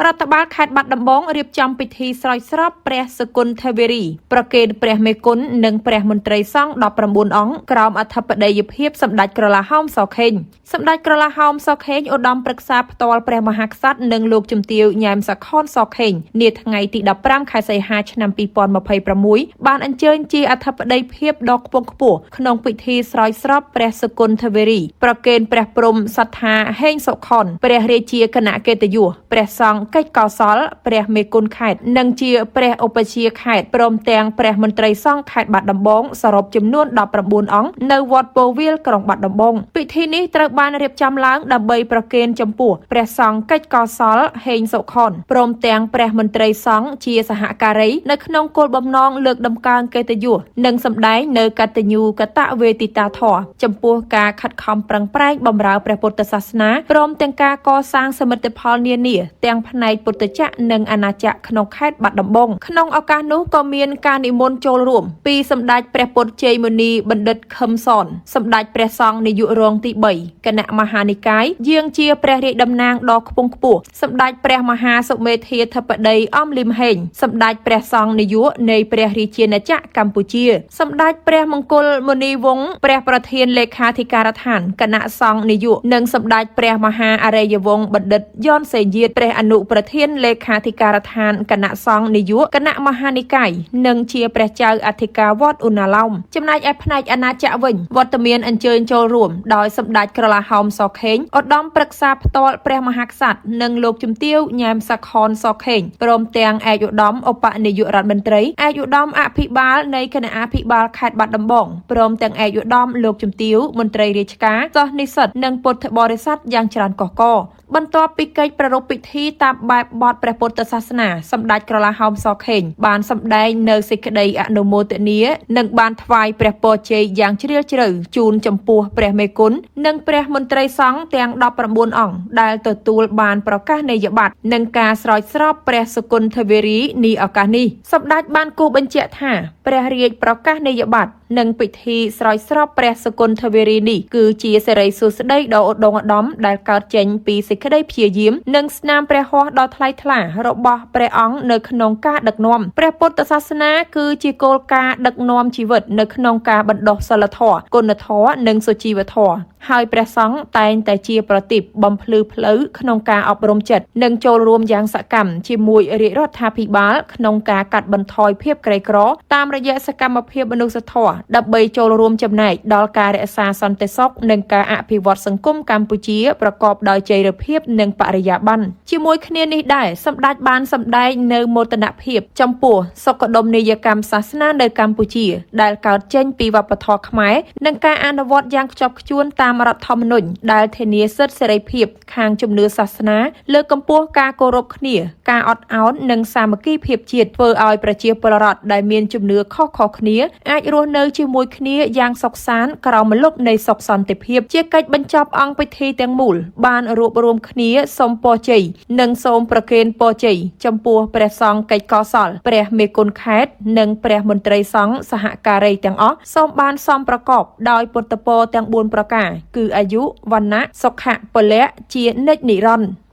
រដ្ឋបាលខេត្តបាត់ដំបងរៀបចំពិធីស្រោចស្រពព្រះសុគន្ធវេរី ប្រគេនព្រះមេគុណនិងព្រះមន្ត្រីសង្ឃ19អង្គក្រោមអធិបតីភាពសម្ដេចក្រឡាហោមសខេងសម្ដេចក្រឡាហោមសខេងឧត្តមប្រឹក្សាផ្ទាល់ព្រះមហាក្សត្រនិងលោកជំទាវញ៉ែមសាខនសខេងនាថ្ងៃទី15ខែសីហាឆ្នាំ2026បានអញ្ជើញជាអធិបតីភាពដ៏ខ្ពង់ខ្ពស់ក្នុងពិធីស្រោចស្រពព្រះសុគន្ធវេរីប្រគេនព្រះព្រំសត្ថាហេងសុខនព្រះរាជាគណៈកិត្តិយសព្រះសង្ឃកិច្ចកោសលព្រះមេគុណខេត្តនិងជាព្រះឧបជាខេត្តព្រមទាំងព្រះមន្ត្រីសង្ឃខេត្តបាត់ដំបងសរុបចំនួន19អង្គនៅវត្តពោធិវិលក្រុងបាត់ដំបងពិធីនេះត្រូវបានរៀបចំឡើងដើម្បីប្រគេនចំពោះព្រះសង្ឃកិច្ចកោសលហេងសុខនព្រមទាំងព្រះមន្ត្រីសង្ឃជាសហការីនៅក្នុងគោលបំណងលើកដំកើងកិត្តិយសនិងសម្ដែងនៅកតញ្ញូកតវេទិតាធម៌ចំពោះការខិតខំប្រឹងប្រែងបម្រើព្រះពុទ្ធសាសនាព្រមទាំងការកសាងសមិទ្ធផលនានាទាំងផ្នែកពុទ្ធចក្រនិងអាណាចក្រក្នុងខេត្តបាត់ដំបងក្នុងឱកាសនោះក៏មានការនិមន្តចូលរួមពីសម្ដេចព្រះពុទ្ធជ័យមុនីបណ្ឌិតខឹមសនសម្ដេចព្រះសង្ឃនាយករងទី3គណៈមហានិកាយយាងជាព្រះរាជតំណាងដ៏ខ្ពង់ខ្ពស់សម្ដេចព្រះមហាសុមេធាធិបតីអំលឹមហេងសម្ដេចព្រះសង្ឃនាយកនៃព្រះរាជាណាចក្រកម្ពុជាសម្ដេចព្រះមង្គលមុនីវង្សព្រះប្រធានលេខាធិការដ្ឋានគណៈសង្ឃនាយកនិងសម្ដេចព្រះមហាអរិយវង្សបណ្ឌិតយ៉នសេងយាតព្រះអនុប្រធានលេខាធិការដ្ឋានគណៈសង្ឃនាយកគណៈមហានិកាយនិងជាព្រះចៅអធិការវត្តឧណ្ណាលោមចំណែកឯផ្នែកអាណាចក្រវិញវត្តមានអញ្ជើញចូលរួមដោយសម្ដេចក្រឡាហោមសខេងឧត្តមប្រឹក្សាផ្ទាល់ព្រះមហាក្សត្រនិងលោកជំទាវញ៉ែមសាខនសខេងព្រមទាំងឯកឧត្តមឧបនាយករដ្ឋមន្ត្រីឯកឧត្តមអភិបាលនៃគណៈអភិបាលខេត្តបាត់ដំបងព្រមទាំងឯកឧត្តមលោកជំទាវមន្ត្រីរាជការសិស្សនិស្សិតនិងពុទ្ធបរិស័ទយ៉ាងច្រើនកុះករបន្ទាប់ពីកិច្ចប្រារព្ធពិធីតាមបែបបទព្រះពុទ្ធសាសនាសម្ដេចក្រឡាហោមសខេងបានសម្ដែងនៅសេចក្តីអនុមោទនានិងបានថ្វាយព្រះពរជ័យយ៉ាងជ្រាលជ្រៅជូនចំពោះព្រះមេគុណនិងព្រះមន្ត្រីសង្ឃទាំង19អង្គដែលទទួលបានប្រកាសនីយបត្រនិងការស្រោចស្រពព្រះសុគន្ធវេរីនាឱកាសនេះសម្ដេចបានគូសបញ្ជាក់ថាព្រះរាជប្រកាសនីយបត្រនិងពិធីស្រោចស្រពព្រះសុគន្ធវេរីនេះគឺជាសិរីសួស្តីដ៏ឧត្តមឧត្តមដែលកើតចេញពីសេចក្តីព្យាយាមនិងស្នាមព្រះហស្ថដ៏ថ្លៃថ្លារបស់ព្រះអង្គនៅក្នុងការដឹកនាំព្រះពុទ្ធសាសនាគឺជាគោលការណ៍ដឹកនាំជីវិតនៅក្នុងការបណ្ដុះសីលធម៌គុណធម៌និងសុជីវធម៌ហើយព្រះសង្ឃតែងតែជាប្រទីបបំភ្លឺផ្លូវក្នុងការអប់រំចិត្តនិងចូលរួមយ៉ាងសកម្មជាមួយរាជរដ្ឋាភិបាលក្នុងការកាត់បន្ថយភាពក្រីក្រតាមរយៈសកម្មភាពមនុស្សធម៌ដើម្បីចូលរួមចំណែកដល់ការរក្សាសន្តិសុខនិងការអភិវឌ្ឍសង្គមកម្ពុជាប្រកបដោយចីរភាពនិងបរិយាបន្នជាមួយគ្នានេះដែរសម្ដេចបានសម្ដែងនៅមោទនភាពចំពោះសុខដុមនីយកម្មសាសនានៅកម្ពុជាដែលកើតចេញពីវប្បធម៌ខ្មែរនិងការអនុវត្តយ៉ាងខ្ជាប់ខ្ជួនតាមរដ្ឋធម្មនុញ្ញដែលធានាសិទ្ធិសេរីភាពខាងជំនឿសាសនាលើកកម្ពស់ការគោរពគ្នាការអត់ឱននិងសាមគ្គីភាពជាតិធ្វើឲ្យប្រជាពលរដ្ឋដែលមានជំនឿខុសៗគ្នាអាចរស់នៅជាមួយគ្នាយ៉ាងសុខសាន្តក្រោមម្លប់នៃសុខសន្តិភាពជាកិច្ចបញ្ចប់អង្គពិធីទាំងមូលបានរួបរួមគ្នាសូមពរជ័យនិងសូមប្រគេនពរជ័យចំពោះព្រះសង្ឃកិច្ចកោសលព្រះមេគុណខេត្តនិងព្រះមន្ត្រីសង្ឃសហការីទាំងអស់សូមបានសំប្រកបដោយពុទ្ធពរទាំង4ប្រការគឺអាយុវណ្ណៈសុខៈពលៈជានិច្ចនិរន្តរ៍។